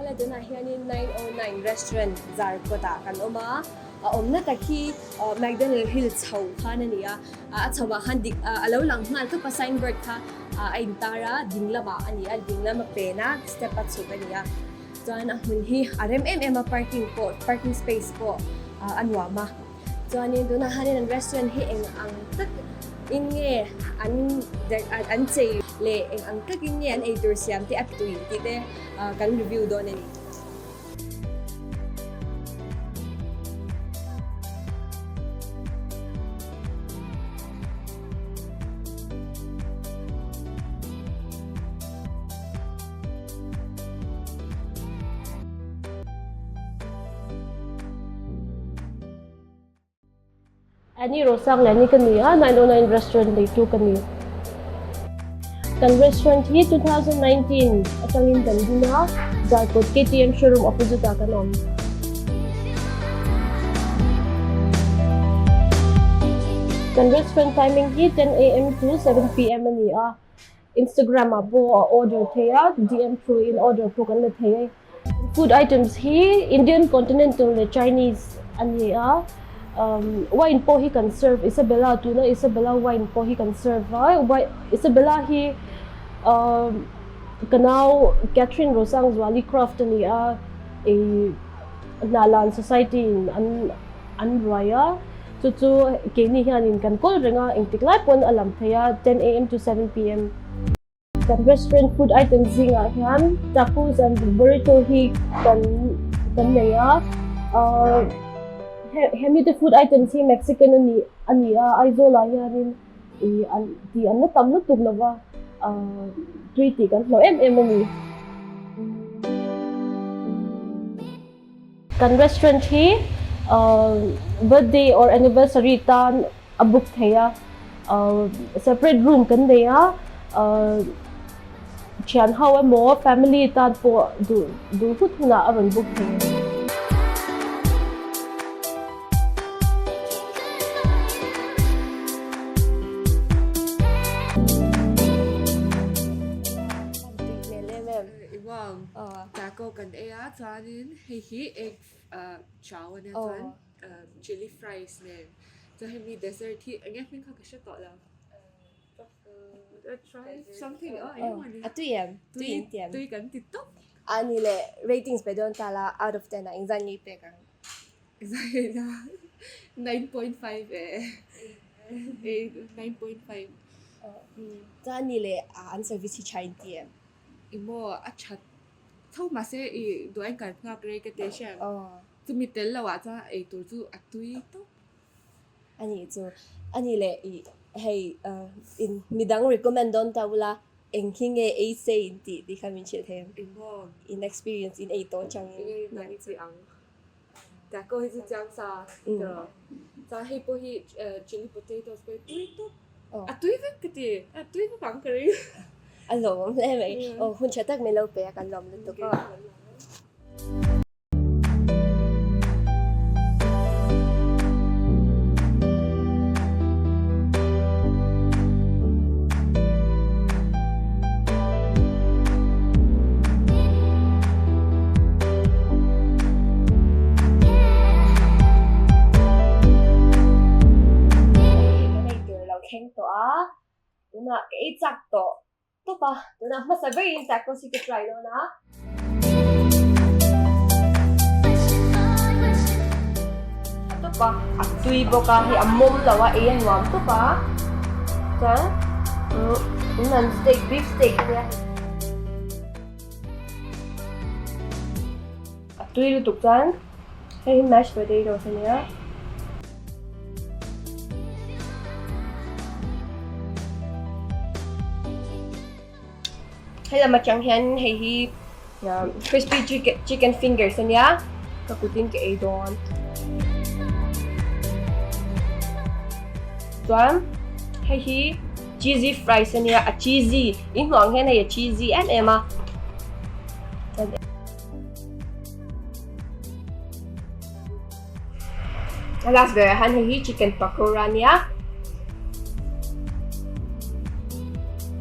Awle tunah hianin 909 restaurant Zarkawt ah kan awm a, a awmna tak hi McDonald Hill chho khan a ni a, a chho ah khan dik a lo lang nghal tawp a signboard kha a intar a, ding lamah a ni a, ding lama pen a step a chhuk a ni a, chuan a hmun hi a rem em em a parking pawh parking space pawh a nuam a. Chuanin tunah hianin an restaurant hi eng ang tak in nge an an chei leh eng ang takin nge an eitur siam te a tui tih te kan review dawn a ni. Annie Rosangliani ka ni a, 909 Restaurant neitu ka ni. Kan restaurant hi 2019 atangin kan din a, Zarkawt KTM showroom opposite ah kan awm. Kan restaurant timing hi 10am to 7pm a ni a. Instagram ah pawh a order thei a, DM through in order pawh kan la thei a. Food items hi Indian, Continental leh Chinese a ni a. Wine pawh hi kan serve, Isabella tuna Isabella wine pawh hi kan serve a. Isabella hi ka nau Catherine Rosangzuali craft a ni a, Hnalan Society in an ruai a. Chu chu keini hianin kan kawl reng a, engtik lai pawn a lam thei a, 10am to 7pm. Kan restaurant food item zingah hian tacos and burrito hi kan kan nei a, hemi te food items hi Mexican a ni a ni a, Aizawl ah hianin ih an tih an la tam lutuk lova, tui tih kan hlauh em em a ni. Kan restaurant hi birthday or anniversary tan a book thei a, separate room kan nei a, thian ho emaw family tan pawh duh duh hut hunah a rawn book thei a. Taco kan ei a chuanin hei hi egg chow a nia chuan chilli fries nen chuan hemi dessert hi eng nge hming kha ka hre tawh lo something aw eng emaw ni a tui em tui in ti em tui kan ti tawp a ni leh ratings pe dawn ta la out of 10 ah engzat nge i pek ang 9.5 e 9.5 chuan ni leh an service hi tha in ti em Emaw a that tho mahse i duai kan nghak rei ka ti hriat chumi tel lo ah chuan ei tur chu a tui tawp. A nih chu a nih leh i hei in midang recommend dawn ta ula eng hi nge ei se in tih tih kha min hrilh thei em? Emaw in experience in ei tawh changin. Enge nang i tih ang? Taco hi chu chiang sa tiraw? Chuan hei pawh hi chilli potatoes pawh hi tui tawp. A tui vek ka ti, a tui vek ang ka ring. A lawm hle mai. Aw hun tha tak min lo pe a kan lawm lutuk aw. Kan ei tur lo thleng tawh a, tunah ka ei chak tawh tawp a, tunah hmasa berin tacos hi ka try dawn a. A tawp a, a tui bawk a, hei a mawm lo a, ei a nuam tawp a, chuan umm steak beef steak a nia hei. A tui lutuk chuan hei hi mashed potatoes a nia. Hei lam atang hian hei hi crispy chicken fingers a nia ka kutin ka ei dawn. Chuan hei hi cheesy fries a nia a cheesy in hmuh ang hian hei a cheesy em em a. A last berah hian hei hi chicken pakora a nia.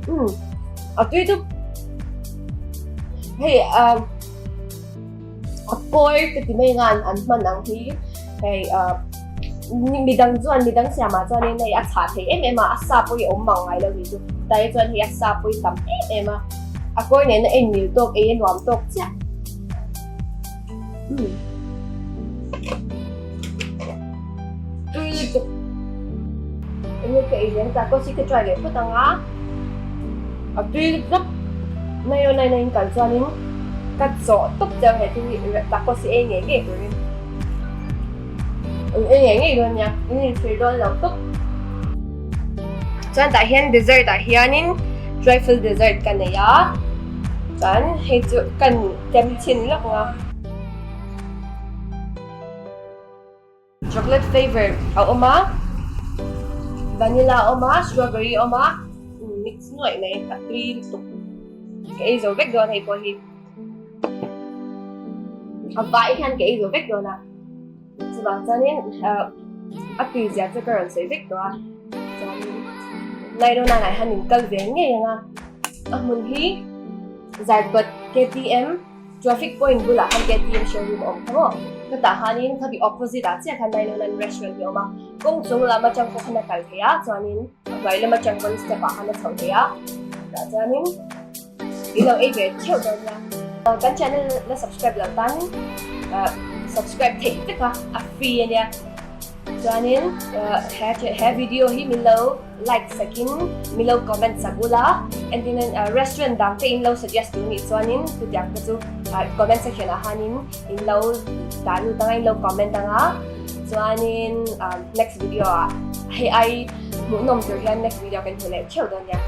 Umm a tui dup. Hei ah A kawi ka ti mai nga an hman ang hi hei midang chuan midang siamah chuanin hei a chhah thei em em a, a sa pawh hi a awm mang ngai lo ni chu. Tlai chuan hei a sa pawh hi tam em em a, a kawi nena en mil tawk ei a nuam tawk chiah. Tui lutuk. Enge ka ei zel ta coffee ka try leh phawt ang a. A tui lutuk. Nai aw nai nai in kal chuanin ka chawh tawp chiang he thil hi tacos hi ei ngei ngei turin in ei ngei ngei dawn nia in inchhir dawn lo tawp. Chuan tah hian dessert ah hianin trifle dessert ka nei a chuan hei chu kan tem chhin lawk ang a. Chocolate flavour a awm a, vanilla a awm a, strawberry a awm a, mix nuaih mai a tui lutuk. Ka ei zo vek dawn hei pawh hi. A vai hian ka ei zo vek dawn a. Chuvang chuanin a tui zia chu ka rawn sawi vek tawh a. Chuanin Nairona ah hian min kal ve ngei ang a. A hmun hi Zarkawt KTM Traffic point bulah khan KTM showroom a awm kha maw? Chutah khanin khami opposite ah chiah khan 909 restaurant hi a awm a, kawng chung lam atang pawh khan a kal thei a, chuanin a hnuai lam atang pawn step ah khan a chho thei a, tah chuanin i lo ei ve theuh dawn nia. Kan channel la subscribe lo tan subscribe theih vek a, a free a nia. Chuanin he video hi min lo like sakin min lo comment sak ula entirnan restaurant dang te in lo suggest tur nih chuanin chutiang te chu comment section ah hianin in lo dah lut anga in lo comment anga chuanin next video ah hei ai hmuhnawm tur hian next video kan hmu leh theuh dawn nia.